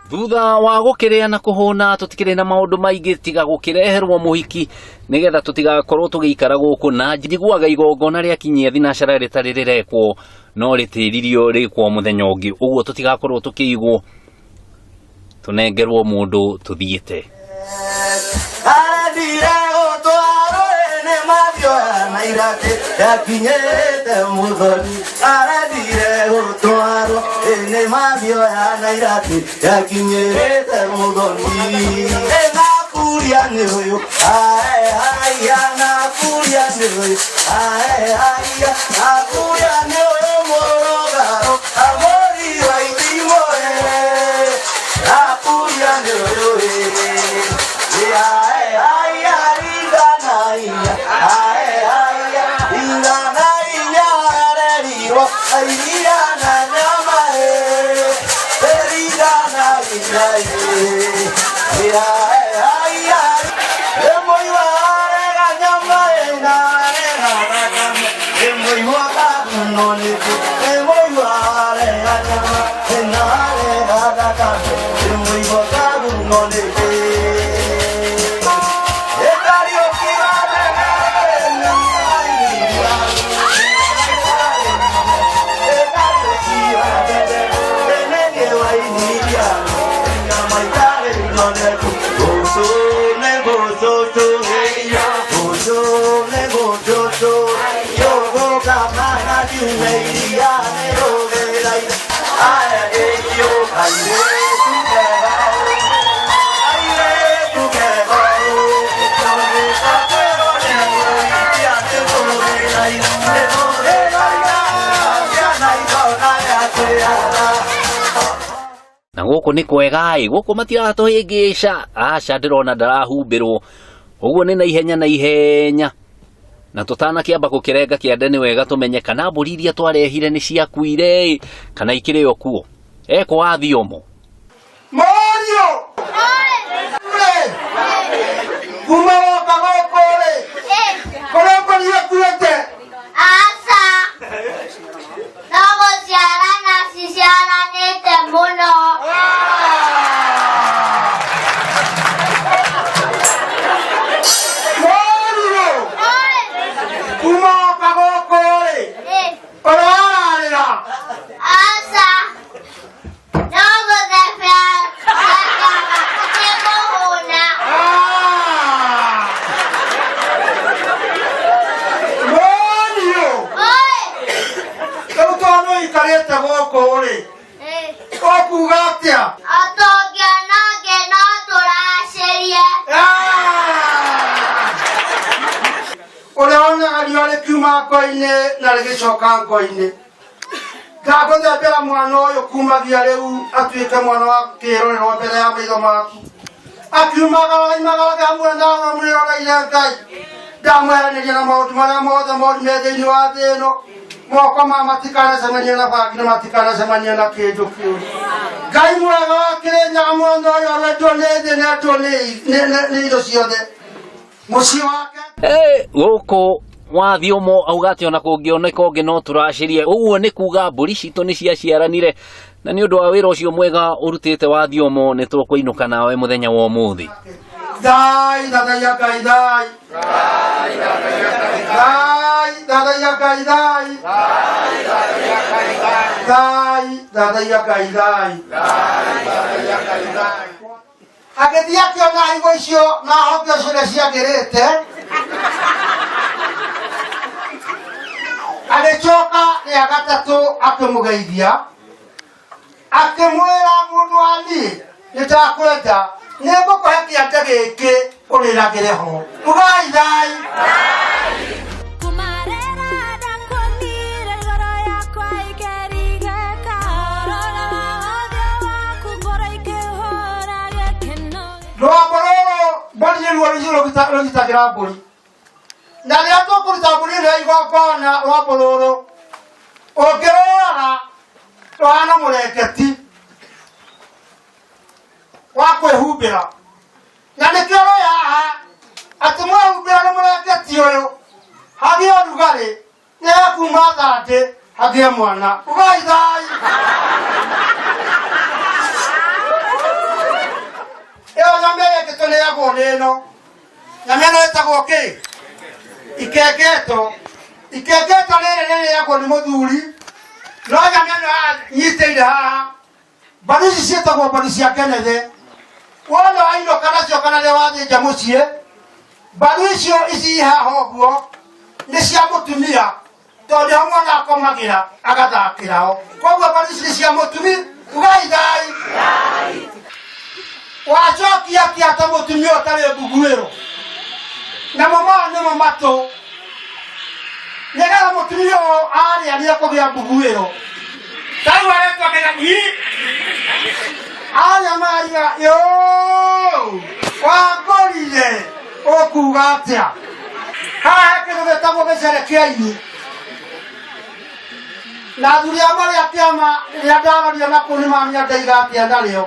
Thutha wa gũkĩrĩa na kũhũna tũtikĩrĩ na maũndũ maingĩ tiga gũkĩreherwo mũhiki nĩgetha tũtigakorwo tũgĩikara gũkũ na njiguaga igongona rĩa kinyia thinacara rĩtarĩ rĩrekwo no rĩtĩririo rĩkwo mũthenya ũngĩ ũguo tũtigakorwo tũkĩigwo tũnengerwo mũndũ tũthiĩte. Arendire gũtwarwo nĩ mabioya na iratĩ yakinyĩte mũthoni. Arendire gũtwarwo nĩ mabioya na iratĩ yakinyĩte mũthoni. Nakuria nĩ ũyũ ae haiya, nakuria nĩ ũyũ ae haiya, nakuria nĩ ũyũ mũrũgarũ amũri wa itimũ nakuria nĩ ũyũ ae haiya ringana inya ae haiya ringana inya arerirwo iria na nyama ringana inya ae haiya ĩmũigua arega nyama ĩna arega thakame ĩmũigua kaguno nĩkũ ĩmũigua arega nyama ĩna arega thakame ĩmũigua kaguno nĩkĩ Na gũkũ nĩ kwega ĩ, gũkũ matiratũhĩngĩca. Aca ndĩrona ndarahumbĩrwo. Ũguo nĩ na ihenya na ihenya. Na tũtanakĩamba gũkĩrenga kĩande nĩ wega tũmenye kana mbũri iria twarehire nĩ ciakuire ĩ, kana ikĩrĩ o kuo. Ekũ wa thiomo. Mũriũ! Rĩ! Kuma woka gũkũ rĩ, kũrĩ mbũri ĩkuĩte. Aca. No gũciarana ciciaranĩte mũno. Mũriũ! Kuma woka gũkũ rĩ, ũrararĩra. Aca. No gũthebea thebeaga nĩkũhũna. Mũriũ! Rĩu tondũ ũikarĩte gũkũ rĩ, ũkuga atĩa? O tũngĩona ũngĩ no tũracĩrie. Ũrĩa wonaga riũa rĩkiuma ngo-inĩ na rĩgĩcoka ngo-inĩ. Ndagũthembera mwana ũyũ kumagia rĩu atuĩke mwana wa kĩrorerwa mbere ya maitho maku. Akiumagara oimagaraga hamwe nawe mwĩroreire Ngai. Ndamweheranĩria na maũndũ marĩa mothe moru me thĩinĩ wa thĩ ĩno. Moko ma matikanacemanie na bangi na matikanacemanie na kĩndũ kĩũru. Ngai mwega wa Kĩrĩnyaga mwana ũyũ arwendwo nĩ thĩ na endwo nĩ indo ciothe. Mũciĩ wake Hey, gũkũ wathiomo auga atĩ ona kũngĩoneka ũngĩ no tũracĩrie ũguo nĩ kuga mbũri citũ nĩ ciaciaranire na nĩ ũndũ wa wĩra ũcio mwega ũrutĩte wathiomo nĩ tũkũinũka nawe mũthenya wa ũmũthĩ. Thai thathaiya Ngai thai. Thai thathaiya Ngai thai. Thai thathaiya Ngai thai. Agĩthiĩ akĩona higo icio na honge ciothe ciagĩrĩte. Agĩcoka rĩa gatatũ akĩmũgeithia akĩmwĩra mũndũ wa niĩ nĩ ndakwenda nĩ ngũkũhe kĩande gĩkĩ ũrĩragĩre ho. Ugai thai. Kumarera ndakuonire ngoro yakwa ikĩringĩka rora wa ũthiũ waku ngoro ikĩhũra gĩkeno. Rwambo rũrũ mbũri nĩruo rũgitagĩra mbũri. Na rĩrĩa tũkũruta mbũri ĩno ya igongona rwambo rũrũ ũngĩrũrora rũhana mũrengeti wa kwĩhumbĩra. Na nĩkĩo rwĩ haha atĩ mwehumbĩra na mũrengeti ũyũ hagĩe ũrugarĩ nĩ hakuma thandĩ hagĩe mwana. Ugai thai. Nyama ĩrĩa ĩngĩ tũrĩagwo nĩ ĩno. Nyama ĩno ĩtagwo kĩ? Ikengeto. Ikengeto rĩrĩ rĩrĩagwo nĩ mũthuri, no nyama ĩno nyitĩire haha, mbaru ici ciĩtagwo mbaru cia ngenethe. Wona wainũka nacio kana rĩrĩa wathĩnja mũciĩ, mbaru icio ici haha ũguo nĩ cia mũtumia, tondũ nĩho mwana akomagĩra agathakĩrao. Koguo mbaru ici nĩ cia mũtumia. Ugai thai. Wacokia atĩa ta mũtumia ũtarĩ mbuguĩro? Namo maya nĩmo matũ. Nĩgetha mũtumia ũyũ arĩa nĩekũgĩa mbuguĩro. Tarĩu aretwo kĩga i arĩa mariga yo wangorire ũkuga atĩa? Haha he kĩndũ gĩtagwo gĩcere kĩa ini. Na athuri a marĩa kĩama rĩrĩa ndararia na kũu nĩmamenya ndaiga atĩa narĩo.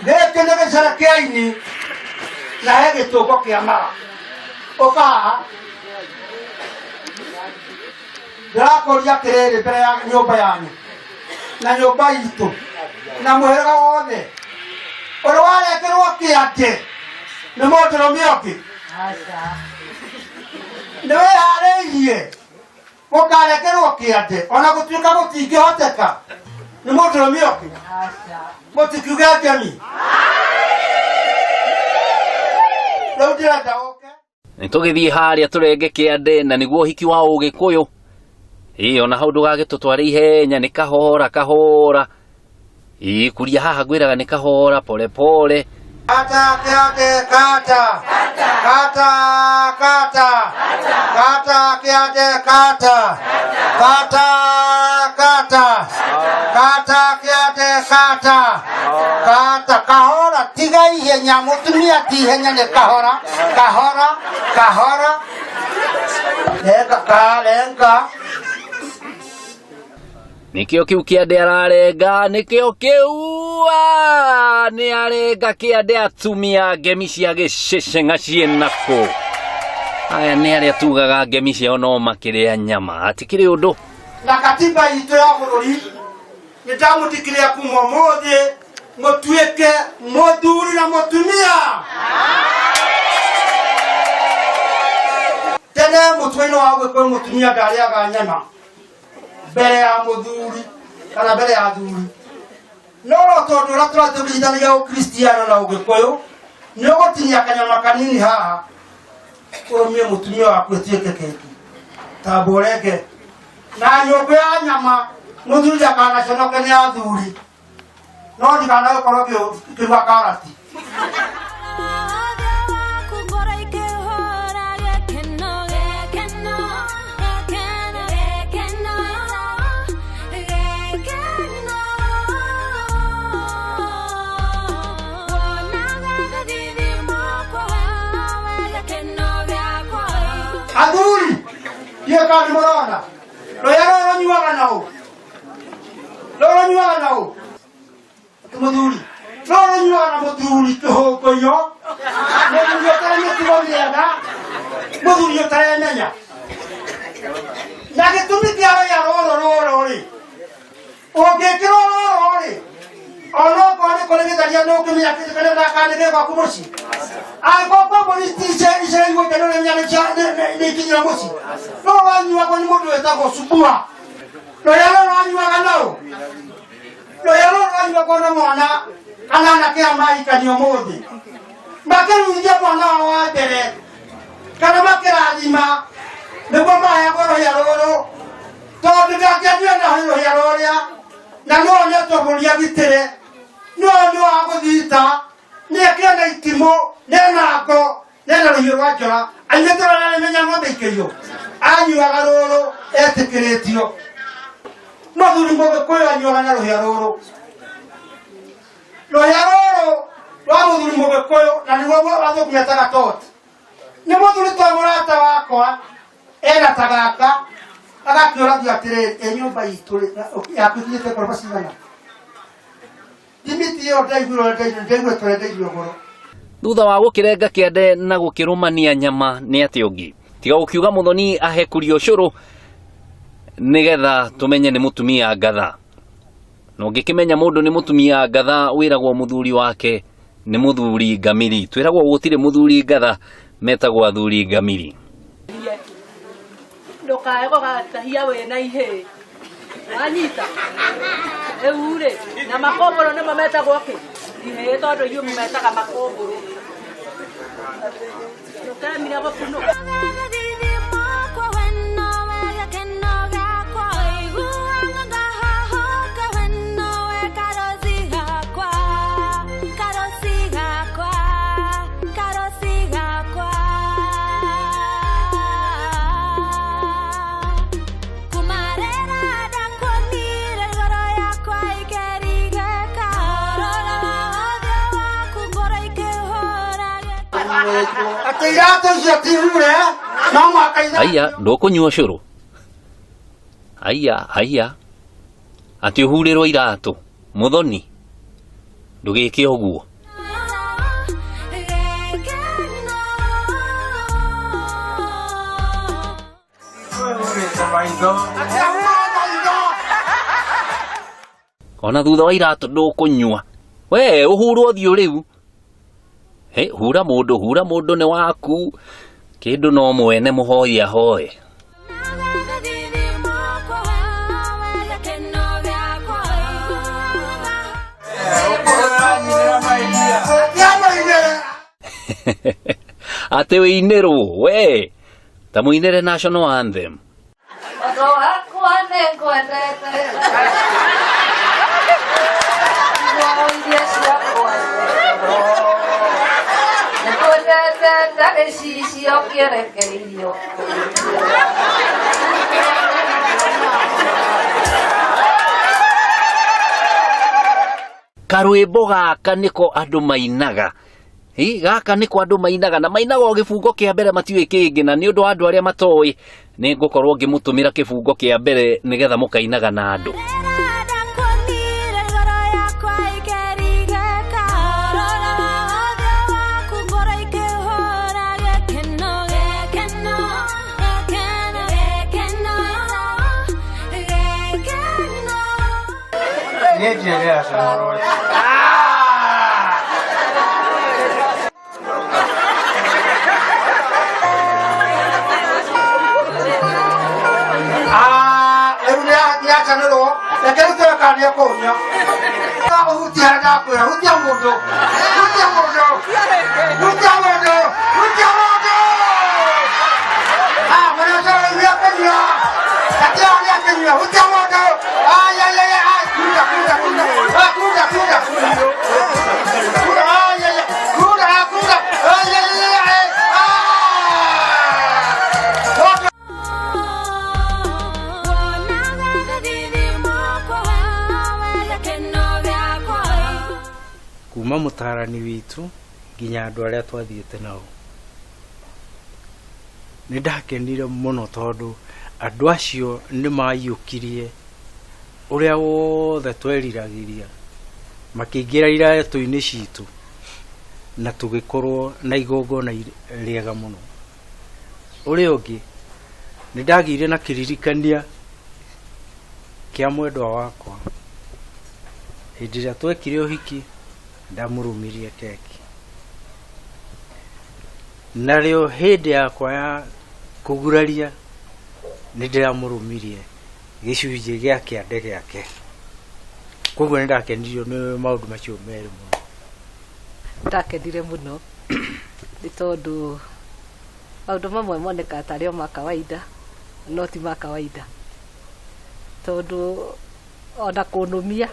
Gĩkĩ nĩ gĩcere kĩa ini na he gĩtũngo kĩa mara. Ũka haha. Ndĩrakũria atĩrĩrĩ mbere ya nyũmba yanyu na nyũmba itũ na mũhĩrĩga wothe, ũrĩ warekerwo kĩande nĩ mũndũrũme ũngĩ? Nĩ wĩharĩirie gũkarekerwo kĩande ona gũtuĩka gũtingĩhoteka nĩ mũndũrũme ũngĩ? Mũtikiuge ngemi. Rĩu ndĩrenda ũke. Nĩtũgĩthiĩ harĩa tũrenge kĩande na nĩguo ũhiki wa Ũgĩkũyũ. Ĩĩ ona hau ndũgagĩtũtware ihenya, nĩ kahora kahora. Ĩĩ kuria haha ngwĩraga nĩ kahora pole pole. Kata kĩande kata. Kata kata. Kata kĩande kata. Kata kata. Kata kĩande kata. Kata kahora tiga ihenya, mũtumia ti ihenya, nĩ kahora. Kahora kahora. Renga karenga. Nĩkĩo kĩu kĩande ararenga, nĩkĩo kĩu nĩ arenga kĩande. Atumia ngemi cia gĩcĩcĩng'a ciĩnakũ? Aya nĩ arĩa tugaga ngemi ciao no makĩrĩa nyama, hatikĩrĩ ũndũ. Na katiba itũ ya bũrũri nĩ ndamũtikĩrĩa kuma ũmũthĩ mũtuĩke mũthuri na mũtumia. Tene mũtwe-inĩ wa Ũgĩkũyũ mũtumia ndarĩaga nyama mbere ya mũthuri kana mbere ya athuri, no no tondũ ũrĩa tũratũririthanagia Ũkristiano na Ũgĩkũyũ, nĩ ũgũtinia kanyama kanini haha ũrũmie mũtumia waku ĩtuĩke keki tamba ũrenge na nyũngũ ya nyama. Mũthuri ndakanaconoke nĩ athuri, no ndikanagĩkorwo ngĩruga karati. Athuri, ndiũĩ kana nĩ mũrona rũya rũrũ rũnyuaga na ũ, rũrũ rũnyuaga na ũ. Mũthuri, rũrũ rũnyuaga na mũthuri kĩhũngũyo, mũthuri ũtarĩ mĩtugo mĩega, mũthuri ũtaremenya. Na gĩtũmi kĩa rũya rũrũ rũrũ rĩ, ũngĩkĩrwo rũrũ rĩ, ona okorwo nĩ kũrĩ gĩtharia, nĩ ũngĩmenya kĩrĩa ndakanĩrĩre gwaku mũciĩ. Angĩkorwo kwĩ mbũri icereirwo nja, nĩ ũrĩmenya nĩ ikinyire mũciĩ. Rũrũ rwanyuagwo nĩ mũndũ wĩtagwo Subua. Rũrĩa rũrũ rwanyuaga naũ, rũrĩa rũrũ rwanyuagwo na mwana kana anake a mahikania ũmũthĩ makĩruithia mwana wao wa mbere kana makĩrathima, nĩguo maheagwo rũhĩa rũrũ, tondũ ndangĩanyua na rũhĩa rũrĩa na no onetwo bũrũri agitĩre, no nĩ wa gũthita, nĩ na itimũ, nena ngo, nena rũhiũ rwa njora, anyuĩte rũrĩa arĩmenya ng'ombe ikĩiywo. Anyuaga rũrũ etĩkĩrĩtio. Mũthuri Mũgĩkũyũ anyuaga na rũhĩa rũrũ, rũhĩa rũrũ rwa mũthuri Mũgĩkũyũ, na nĩguo athũngũ metaga tot. Nĩ mũthuri to mũrata wakwa ena ta gaka agakĩũragia atĩrĩrĩ, ĩ nyũmba itũ rĩ yaku ikinyĩte ngoroba cigana? Thimiti ĩyo ndaiguire ũrĩa ndaiguire tũrendeirio goro. Thutha wa gũkĩrenga kĩande na gũkĩrũmania nyama, nĩ atĩ ũngĩ tiga gũkiuga mũthoni ahe kuria ũcũrũ nĩgetha tũmenye nĩ mũtumia ngatha. Na ũngĩkĩmenya mũndũ nĩ mũtumia ngatha, wĩragwo mũthuri wake. Nĩ mũthuri ngamiri. Twĩragwo gũtirĩ mũthuri ngatha, metagwo athuri ngamiri. Ndũkae gũgatahia wĩna ihĩĩ. Wanyita? Rĩu rĩ, na makũmbũrũ nĩmo metagwo kĩ? Ihĩĩ tondũ inyuĩ mũmetaga makũmbũrũ. Ndũkemire gũkunũka. Atĩ iratũ icio ti hure no mũhaka itha Aya, ndũkũnyua ũcũrũ? Aya, aya. Atĩ ũhurĩrwo iratũ. Mũthoni. Ndũgĩke ũguo. Atĩ ahurwo maitho. Ona thutha wa iratũ ndũkũnyua. We, ũhurwo ũthiũ rĩu. He, hura mũndũ, hura mũndũ nĩ waku. Kĩndũ no mwene mũhoi ahoe. Atĩ amainĩre. Atĩ wĩinĩrwo, we. Ta mũinĩre national anthem. Ũndũ wakwa nĩngwendete. Nguo iria ciakwa. Nĩngwendete ta gĩcicio kĩerekeirio. Karwĩmbo gaka nĩko andũ mainaga. Ĩ, gaka nĩko andũ mainaga na mainaga o gĩbungo kĩa mbere matiũĩ kĩngĩ, na nĩ ũndũ wa andũ arĩa matoĩ nĩ ngũkorwo ngĩmũtũmĩra kĩbungo kĩa mbere nĩgetha mũkainaga na andũ. Ah, rĩu nĩacanĩrwo. Reke rĩu tuoe kana nĩekũnyua. Ũhutie harĩa ndakwĩra, hutia mũndũ. Hutia mũndũ. Hutia mũndũ. Hutia mũndũ. Ah, mwene ũcio rĩu nĩekũnyua. Reke ĩyo nĩekũnyua. Hutia mũndũ. Ai, ai, ai, ai, kunda, kunda, kunda. Ah, kunda, kunda. Kunda, ai, ai, ai. Kunda, ah, kunda. Ai, ai, ai, ai. Ah! Mũndũ. Kuma mũtarani witũ nginya andũ arĩa twathiĩte nao. Nĩ ndakenire mũno tondũ andũ acio nĩ maiyũkirie ũrĩa wothe tweriragĩria, makĩingĩra iratũ-inĩ citũ na tũgĩkorwo na igongona rĩega mũno. Ũrĩa ũngĩ, nĩ ndagĩire na kĩririkania kĩa mwendwa wakwa. Hĩndĩ ĩrĩa twekire ũhiki, ndamũrũmirie keki. Narĩo hĩndĩ yakwa ya kũguraria, nĩ ndĩramũrũmirie gĩcunjĩ gĩa kĩande gĩake. Koguo nĩ ndakenirio nĩ maũndũ macio merĩ mũno. Ndakenire mũno nĩ tondũ maũndũ mamwe monekaga tarĩ o ma kawaida no ti ma kawaida, tondũ ona kũnũmia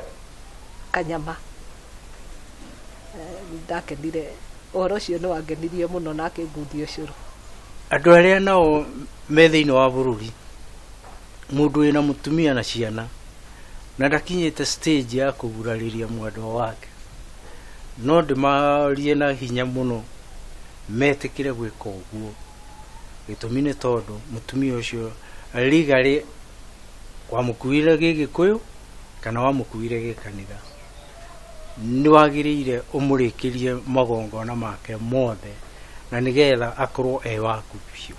kanyama, ndakenire ũhoro ũcio nĩ wangenirie mũno na akĩngundia ũcũrũ. Andũ arĩa nao me thĩinĩ wa bũrũri, mũndũ wĩna mũtumia na ciana na ndakinyĩte stage ya kũgurarĩria mwendwa wake, no ndĩmarie na hinya mũno metĩkĩre gwĩka ũguo. Gĩtũmi nĩ tondũ mũtumia ũcio legally wamũkuire gĩgĩkũyũ kana wamũkuire gĩkanitha, nĩ wagĩrĩire ũmũrĩkĩrie magongona make mothe na nĩgetha akorwo e waku biũ.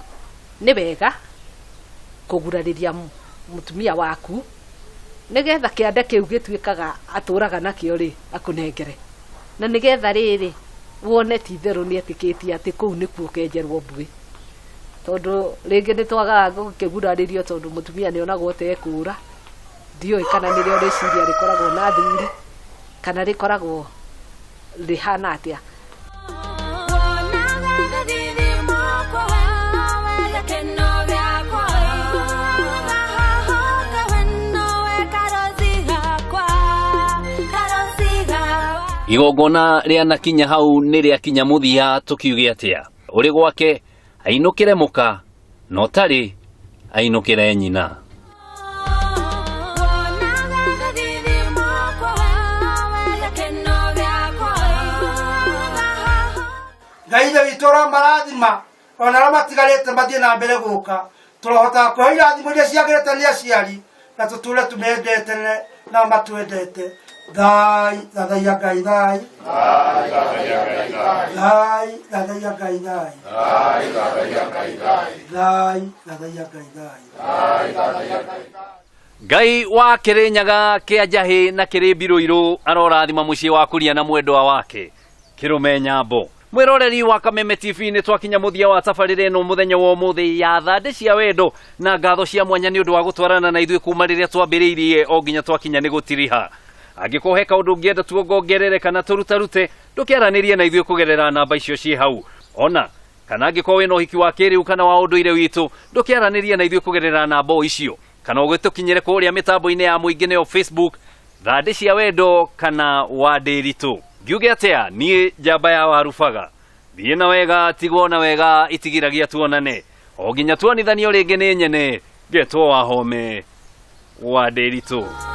Nĩ wega kũgurarĩria mũtumia waku nĩgetha kĩande kĩu gĩtuĩkaga atũraga nakĩo rĩ akũnengere. Na nĩgetha rĩrĩ wone ti itherũ nĩ etĩkĩtie atĩ kũu nĩkuo kenjerwo mbuĩ. Tondũ rĩngĩ nĩ twagaga gũkĩgurarĩrio tondũ mũtumia nĩ onagwo ta ekũra. Ndiũĩ kana nĩrĩo rĩciria rĩkoragwo na athuri kana rĩkoragwo rĩhana atĩa. Igongona rĩa nakinya hau nĩ rĩakinya mũthia tũkiuge atĩa ũrĩ gwake ainũkĩre mũka na ũtarĩ ainũkĩre nyina. Ngai ithe witũ ũromarathima ona arĩa matigarĩte mathiĩ na mbere gũka tũrohotaga kũhe irathimo iria ciagĩrĩte nĩ aciari na tũtũre tũmendete nao matwendete. Thai thathaiya Ngai thai thai thathaiya Ngai thai thai thathaiya Ngai thai. Ngai wa Kĩrĩnyaga kĩa njahĩ na kĩrĩ mbirũirũ arorathima mũciĩ wa Kuria na mwendwa wake Kĩrũme Nyambo. Mwĩroreri wa Kameme TV nĩ twakinya mũthia wa tabarĩra ĩno mũthenya wa ũmũthĩ ya thandĩ cia wendo na ngatho cia mwanya nĩ ũndũ wa gũtwarana na ithuĩ kuma rĩrĩa twambĩrĩirie o nginya twakinya nĩ gũtiriha. Angĩkorwo he kaũndũ ũngĩenda tuongongerere kana tũrutarute ndũkĩaranĩrie na ithuĩ kũgerera namba icio ciĩ hau. Ona kana angĩkorwo wĩna ũhiki wa kĩrĩu kana wa ũndũire witũ ndũkĩaranĩrie na ithuĩ kũgerera namba o icio kana ũgĩtũkinyĩre kũrĩa mĩtambo-inĩ ya mũingĩ nĩyo Facebook thandĩ cia wendo kana wa ndĩritũ. Ngiuge atĩa niĩ njamba ya warubaga thiĩ na wega tigwo na wega itigiragia tuonane o nginya tuonithanio rĩngĩ nĩ nyene ngetwo Wahome wa Ndĩritũ.